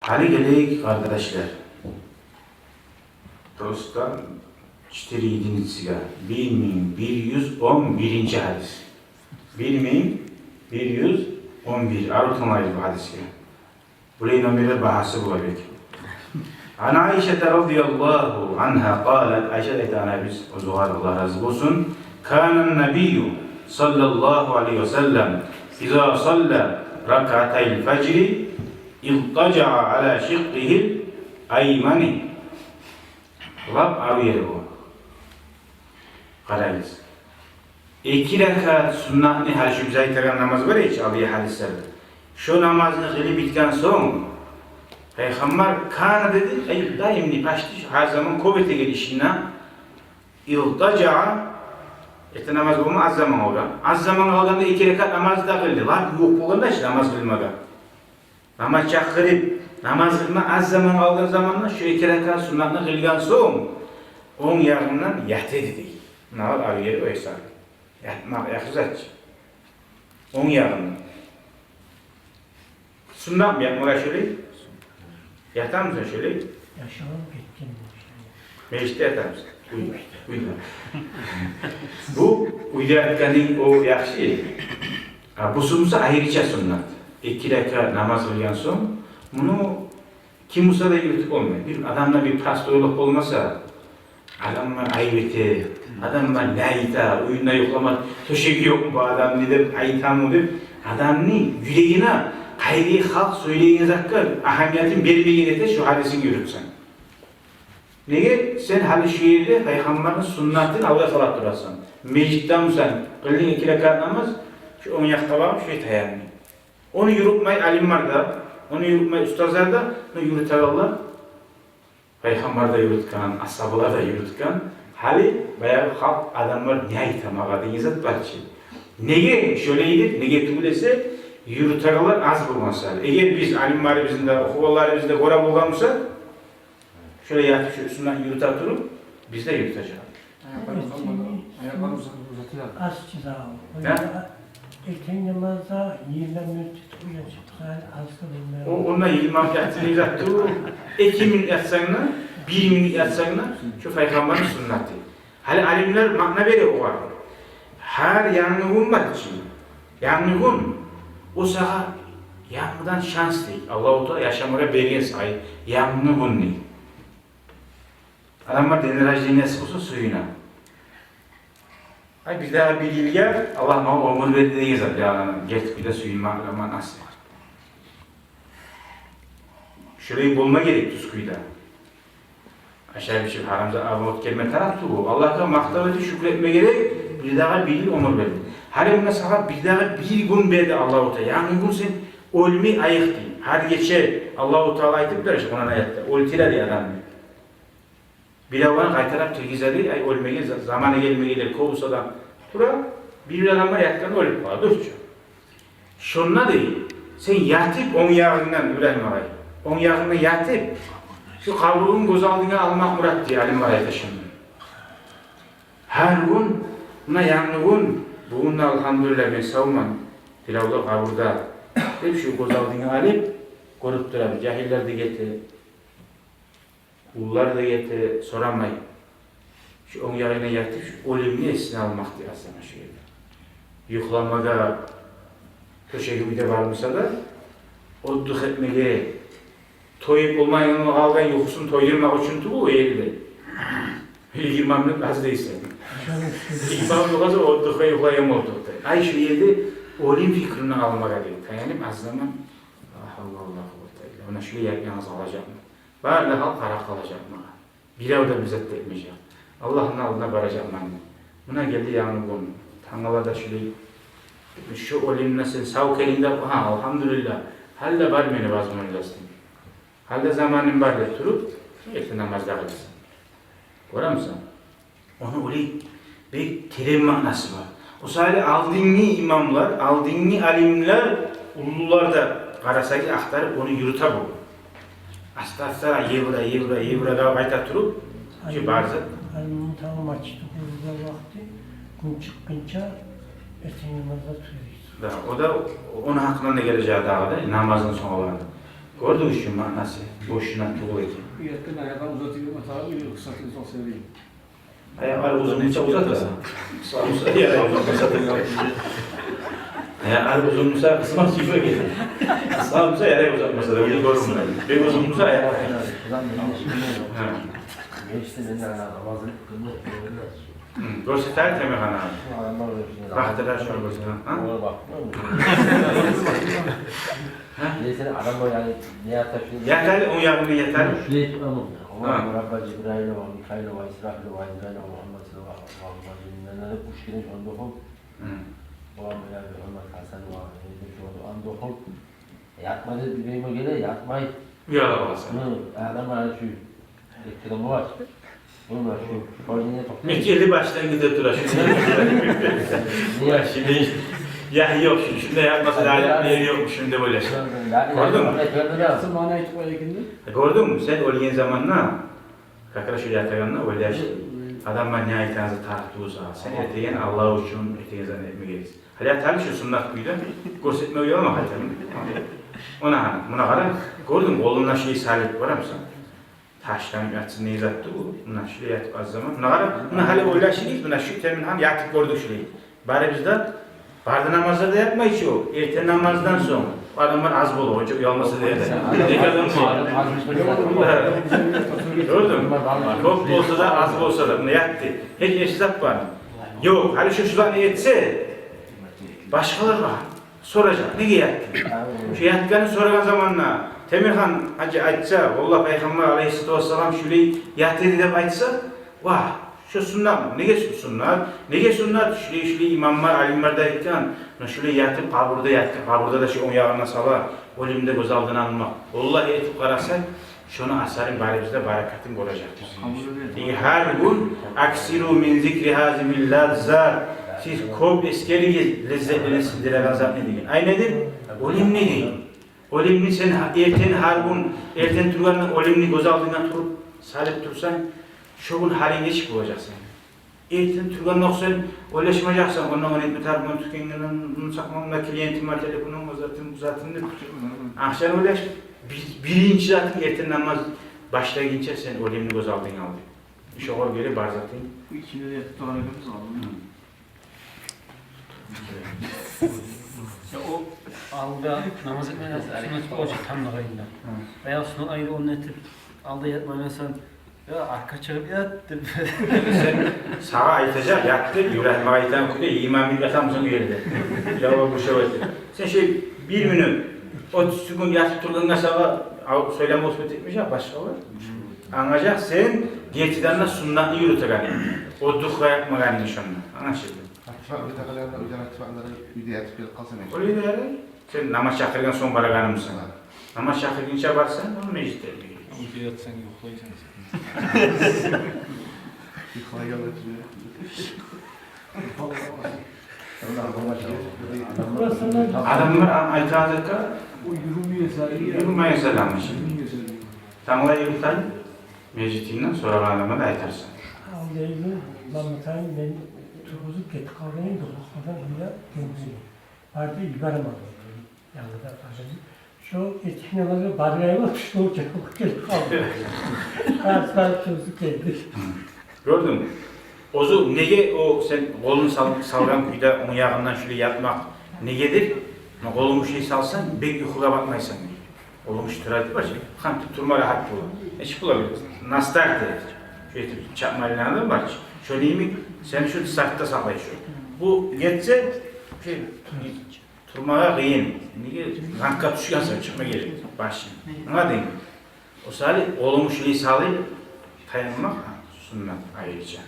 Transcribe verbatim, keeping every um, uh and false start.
Гьали гелейик, къардашлар. Просто четыре единицадан. Бир минг бир юз он биринчи гьадис. Бир минг бир юз он бир. Арив тынглайбыз бу гьадисге. Булай номерлер багьасы бола бек. عن عائشة رضي الله عنها قالت, Айшат айта, анабыз, оьзюгер Аллагь рази болсун: كان النبي صلى الله عليه وسلم إذا صلى ركعتي الفجر اضطجع على شقه الأيمن. Лап арив ери бу. Къарагъыз. Эки ракаат суннатны, гьали шу биз айтагъан намаз бар эди чи, алдагъы гьадислерде. Шу намазны къылып битген сонг, Пайхаммар كان деди, ай, даимни, почти шу, гьар заман кёп этеген ишин. اضطجع, эртен намаз болма, аз заман къалгъан. Аз заман къалгъанда эки ракаат намазны да къылды. Лап ювукъ болгъанда чы намаз къылмагъа. Намаз чакъырып, намаз къылма аз заман къалгъан заманда шу эки ракаат суннатны къылгъан сонг, онг ягъындан ята эди дей. Муна арив ери о эсе. Ятмакъ яхшы зат чы. Онг ягъындан. Суннатмы ятмагъа шолай? Ятамысан шолай? Яшавум гетген. Межитде ятамысан? Уьй-, уьйде. Бу уьйде ятгъанынг о яхшы. А бусу буса айрыча суннат. Эки ракаат намаз къылгъан сонг, муну ким буса да юрютюп болмай. Бир адамда бир простойлукъ болмаса, адамлар айып эте, адамлар не айта, уьюнде юхлама тёшеги ёкъму бу адамны деп айтамы деп, адамны юрегине къайры халкъ сёйлейген затгъа агьамиятын бермейген эте шу гьадисинг юрютсенг. Неге? Сен гьали шу ерде Пайхаммарны суннатын алгъа салып турасан. Межитдемисен, къылдынг эки ракаат намаз, шу онг якъгъа багъып, шу таянынг. Ону юрютмей алимлер де, ону юрютмей устазлар да, ону юрютегенлер, Пайхаммар да юрютген, асгьабалар да юрютген. Гьали баягъы халкъ, адамлар не айта магъа деген зат бар чы. Неге шолай деп, неге тюгюл эсе, юрютегенлер аз болгъан саялы. Эгер биз алимлерибизни де, охугъанларыбызны да гёре болгъан бусакъ, шолай ятып, шу уьстюнден юрюте туруп, биз де юрютежекбиз. Аякъларыбыз, аякъларыбыз узатыла. Аз чыдагъан. Да? Эртен намазда йигирма минут уятып къояйыкъ, аз да болмай. О, онда йигирма минут ятсанг да, эки минут ятсанг да, бир минут ятсанг да, шу Пайхаммарны суннаты. Гьали алимлер маъна бере огъар. Гьар янгы гюн бар чы, янгы гюн, о сагъа янгыдан шанс дей. Аллагьу Таала яшамагъа берген сагъа янгы гюн дей. Адамлар день рождениясы болса сююне. Ай, бирдагъы бир йылгъа Аллагь магъа оьмюр берди деген зат, ягъни герти кюйде сююнме, Аллагьгъа насип. Шолай болма герек тюз кюйде. Ашап-ичип, гьарам затгъа алданып гетме тарыкъ тюгюл. Аллагьгъа макътав этип, шюкюр этме герек, бирдагъы бир йыл оьмюр берди. Гьали мунда сагъа бирдагъы бир гюн берди Аллагьу Таала. Янгы гюн сен оьлмей айыкъ дей. Гьар гече Аллагьу Таала айтып бер, шу Къуран аятда, оьлтюре дей адамны. Биревлени къайтарып тиргизе дей, ай, оьлмеге за-, заманы гелмегенлер кёп буса да тура, бир-бир адамлар ятгъанда оьлюп къала, дюр чю. Шонда дей, сен ятып онг ягъынгдан, Ибрагьим агъай, онг ягъынгдан ятып, шу къабурун гёз алдынга алмакъ мурат дей, алимлер айта шонда. Гьар гюн, муна янгы гюн, бугюн де, алгьамдулиллагь, мен савман, биревлер къабурда деп, шу гёз алдынга алып, гёрюп тура, бир жагьиллер де гете, уллулар да гете, сорамай. Шу онг ягъына ятып, шу оьлюмню эсине алмакъ дей аз заман шу ерде. Юхламагъа тёшеги уьйде бар буса да, отдых этмеге, тоюп болмайгъан, къалгъан юхусун тойдурмакъ учун тюгюл о ерде. Йигирма минут аз дейсен. Йигирма минут аз, отдыхгъа юхлайгъан болдукъ дей. Ай, шу ерде оьлюм фикруна алмагъа дей. Таянып аз заман. Ла гьавла ва ла къуввата илла. Муна шу ерде янгыз къалажакъман. Бары да халкъ къарап къалажакъ магъа. Бирев де бир зат да этмежек. Аллагьны алдына баражакъман. Муна гелди янгы гюн. Тангала да шулай. Шу оьлюмден сен сав гелдинг де, гьа, алгьамдулиллагь. Гьали де бар мени возможностум. Гьали де заманым бар деп туруп, эртен намаз да къыласан. Гёремисен? Ону олай бек терен маънасы бар. О саялы алдынгы имамлар, алдынгы алимлер, уллулар да къарасагъыз, ахтарып, ону юрюте болгъан. Аста-аста, евро, евро, евро деп къайта туруп, шу бар зат. Алимни тагъы мачитни къургъан вакъти, гюн чыкъгъынча эртен намазда тура эдик. Да, о да ону гьакъындан да гележек дагъы да, намаздан сонг олар. Гёрдюгюз шу маънасы, бошуна тюгюл экен. Уятгъан аякъларын узатып, узатып, узатып. Аякълар узун буса узата. Къысгъа буса, ярай, узатмаса да. Аякълар узун буса, къысма сюймек герек. Къысгъа буса, ярай, узатмаса да, оьзю гёрюнмей. Бек узун буса, аякълар. Гьа. Гьы, гёрсетейик Темирхан агъа. Бахтыда шо гёрсетейик, гьа? Гьа? Нейсе, адам бар, яни, не ята шулай? Яталы, онг ягъына яталы. Шулай тутамыз. Гьа. Аллагьумма Рабба Жибраила ва Микаила ва Исрафила ва Азраила ва Мухаммад саллаллагьу алайгьи ва саллам. Гьы. Аллагьумма я Мухаммад Гьасан ва, э, шо анда охуп, ятма деп билмеймен геле, ятмай. Уяла къаласан. Гьы, адам ана шу эки де болар. Онда шу положение токътай. Эки эли башдан гиде тура шу. Ният. Башында ягьы ёкъ шу, шунда ятмаса да ятма ери ёкъ шунда, деп ойлашгъан. Гёрдюнгмю? Гёрдюнгмю? Гёрдюнгмю? Сен оьлген заманда, как раз шу ятагъанда ойлашгъан. Адамлар не айтагъанны тартып турса, сен этеген Аллагь учун этеген затны этме герексен. Гьали яталы шу суннат кюйде, гёрсетме уялма гьали. Она, муна къара, гёрдюнгмю, къолунда шей салып барамысан? Ташланып ятсын, не затды бу? Муна шулай ятып аз заман. Муна къара, муна гьали ойлашыгъыз, муна шу Темирхан ятып гёрдюк шулай. Барыбыз да, бары да намазларда ятмай чы о, эртен намаздан сонг. Адамлар аз болур, онча уялмаса да ятар. Неге адам болур? Гёрдюнгмю? Кёп болса да, аз болса да, муна ятды. Гьеч эши зат бармы? Ёкъ, гьали шу шуланы этсе, башгъалар бар. Соражакъ, неге ятдынг? Шу ятгъанын сорагъан заманда Темирхан гьажи айтса, валлагь, Пайхаммар алайгьиссалату вассалам шулай ятды деп айтса, вагь, шу суннатмы? Неге су-, суннат? Неге суннат? Шулай, шулай имамлар, алимлер де айтгъан, муна шулай ятып, къабурда ятгъан, къабурда да шу онг ягъына сала, оьлюмню де гёз алдына алмакъ. Валлагь, этип къарасанг, шону асарын барыбыз да, баракатын гёрежекбиз. Къабурда да. Гьар гюн аксиру мин зикри гьазимил лаззат. Сиз кёп эсгеригиз леззетлени сиздиреген затны деген. Ай недир? Оьлюмню деген. Оьлюмню сен гьа-, эртен гьар гюн, эртен тургъанда оьлюмню гёз алдынга туруп, салып турсанг, шо гюн гьалынг нечик болажакъ сени? Эртен тургъанда сен ойлашмажакъсан, ондан, ону этме тарыкъ, муну тюкенгенден, муну сакъмагъа, муна клиентим бар, телефонум бар, затым, затым деп. Акъчаны ойлаш, бир-, биринчи затынг эртен намаз башлагъынча сен оьлюмню гёз алдынга ал. Шогъар гёре бар затынг. Бу ичинде де ятып тургъан экенбиз, алдын. Гьы. Я о алда намаз этмеген суннат болуп чыкъгъан ай да. Гьы. Баягъы суннат ай да, ону этип, алда ятмагъансан, я аркъа чыгъып ят деп. Сен, сагъа айтажакъ, ят деп, Ибрагьим агъа айтагъан кюйде, йигирма минут ятамысан бу ерде? Жавап бу шо этип. Сен шей бир минут, отуз секунд ятып тургъангъа сагъа ав-, сёйлем болуп этмежек башгъалар. Англажакъ, сен гертиден де суннатны юрютегенинг, отдыхгъа ятмагъанынг шонда. Англашылды. Атфа битакаларына уьйден атфа анлары уьйде ятып гелип къалса, мен. Олай да ярай. Сен намаз чакъыргъан сонг барагъанымысан? Гьа. Намаз чакъыргъынча барсанг, ону межитде этмеге герек. Уьйде ятсанг юхлайсан сен. Юхлайгъан да тюзюне. Адамлар айтагъан затгъа, о юрюмей эсе, юрюмей эсе, юрюмей эсе. Тангала юрютен межитингден сорагъан адамгъа да айтарсан. Ал дейди, Мамытайны мен тургъузуп гетип къалгъан эдим, Къазандан бери гелмеди. Барды, йибермеди. Янгыда къажады. Шо эртен намазгъа баргъан эдим, шо чакъы гелип къалды. Къарс барып тургъузуп гелди. Гёрдюнгмю? Оьзю неге о сен къолунг сал-, салгъан кюйде онг ягъындан шулай ятмакъ негедир? Муна къолунг шулай салсанг, бек юхугъа батмайсан. Къолунг шу турады бар чы, къантып турма рагьат бола. Эшик бола бир, на старте. Шо этип чапма айланагъан бар чы. Шону йимик, сен шу стартда сакълай шо. Бу гетсе, шо турмагъа къыйын. Неге? Гъантгъа тюшгенсен, чыкъма герек башынг. Англадынгмы? О саялы къолунг шулай салып таянмакъ суннат айрыча.